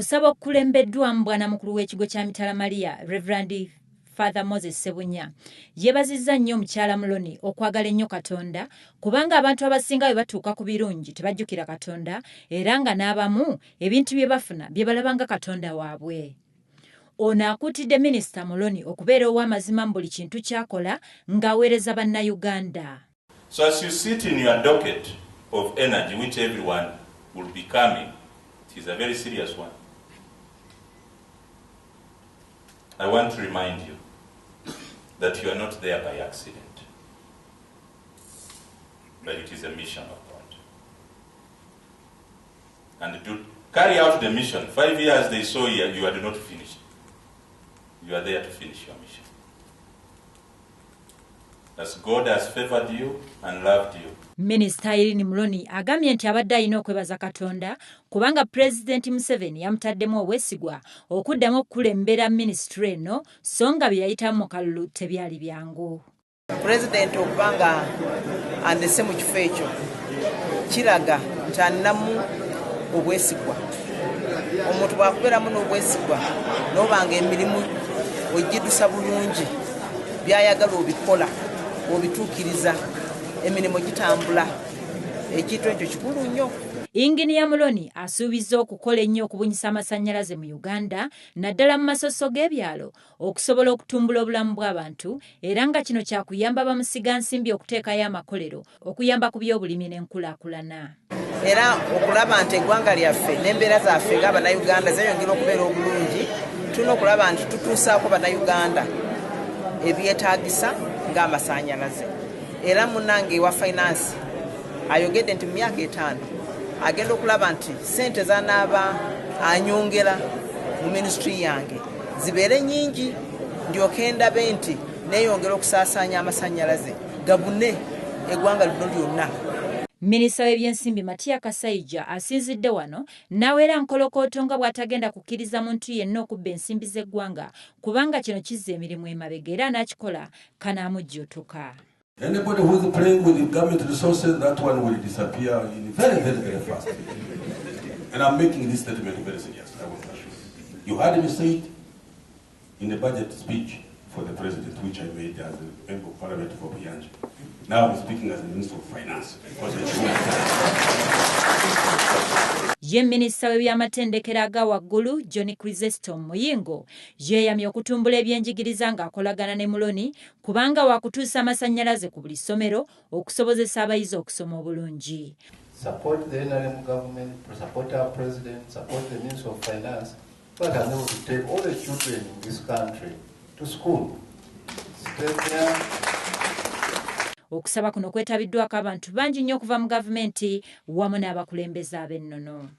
Okusaba okukulembeddwamu bwanamukulu w'ekigo kya Mitala Maria, Reverend Father Moses Ssebunya, yeebazizza nnyo omukyala Muloni okwagala ennyo Katonda kubanga abantu abasinga bwe batuuka ku birungi tebajjukira Katonda era nga n'abamu ebintu bye bafuna bye balaba nga Katonda waabwe. Ono akuutidde Minisita Muloni okubeera ow'amazima mu buli kintu ky'akola ng'aweereza Bannayuganda. So as you sit in your docket of energy, which everyone will be coming, it is a very serious one. I want to remind you that you are not there by accident, but it is a mission of God. And to carry out the mission, 5 years they saw you, you had not finished. You are there to finish your mission. As God has favored you and loved you. Minisita Irene Muloni agambye nti abadde alina okwebaza Katonda kubanga Pulezidenti Museveni yamutaddemu obwesigwa okuddamu okukulembera minisitule eno so nga bye yayitamu mu kalulu tebyali byangu. Pulezidenti okuba nga andese mu kifo ekyo kiraga nti alinamu obwesigwa. Omuntu bw'akubeeramu n'obwesigwa n'obanga emirimu ogiddusa bulungi, by'ayagala obikola, obituukiriza, emirimu gitambula. Ekintu ekyo kikulu nnyo. Yinginiya Muloni asuubizza okukola ennyo okubunyisa amasannyalaze mu Uganda naddala mu masoso g'ebyalo okusobola okutumbula obulamu bw'abantu era nga kino kyakuyamba bamusigansimbi okuteekayo amakolero okuyamba ku by'obulimi n'enkulaakulana. Era okulaba nti eggwanga lyaffe n'embeera zaffe ng'Abannayuganda zeeyongera okubeera obulungi, tulina okulaba nti tutuusaako Bannayuganda ebyetaagisa ng'amasannyalaze. Era munnange wa finance ayogedde nti mu myaka 5 agenda okulaba nti ssente z'anaaba anyongera mu minisitule yange zibeere nnyingi, ndyoke ndabe nti neeyongera okusaasaanya amasannyalaze gabune eggwanga lino lyonna. Minisita w'ebyensimbi Matia Kasaija asinzidde wano n'awera nkolokooto nga bw'atagenda kukkiriza muntu yenna okubba ensimbi z'eggwanga kubanga kino kizza emirimu emabega era anaakikola kanaamujjuutuka. Anybody who is playing with the government resources, that one will disappear in very, very, very fast. And I'm making this statement very serious. I want to assure you. You heard me say it in the budget speech for the president, which I made as a member of parliament for Buyanja. Now I'm speaking as a minister of finance. Because it's Ye minisita w'ebyamatendekero aga waggulu John Chrysostom Muyingo yeeyamye okutumbula ebyenjigiriza ng'akolagana ne Muloni kubanga wakutuusa amasannyalaze ku buli ssomero okusobozesa abayizi okusoma obulungi. Support the NRM government, support our president, support the Minister of Finance, but I'm able to take all the children in this country to school. Stay there. Okusaba kuno kwetabiddwako abantu bangi nnyo okuva mu gavumenti wamu n'abakulembeze ab'ennono.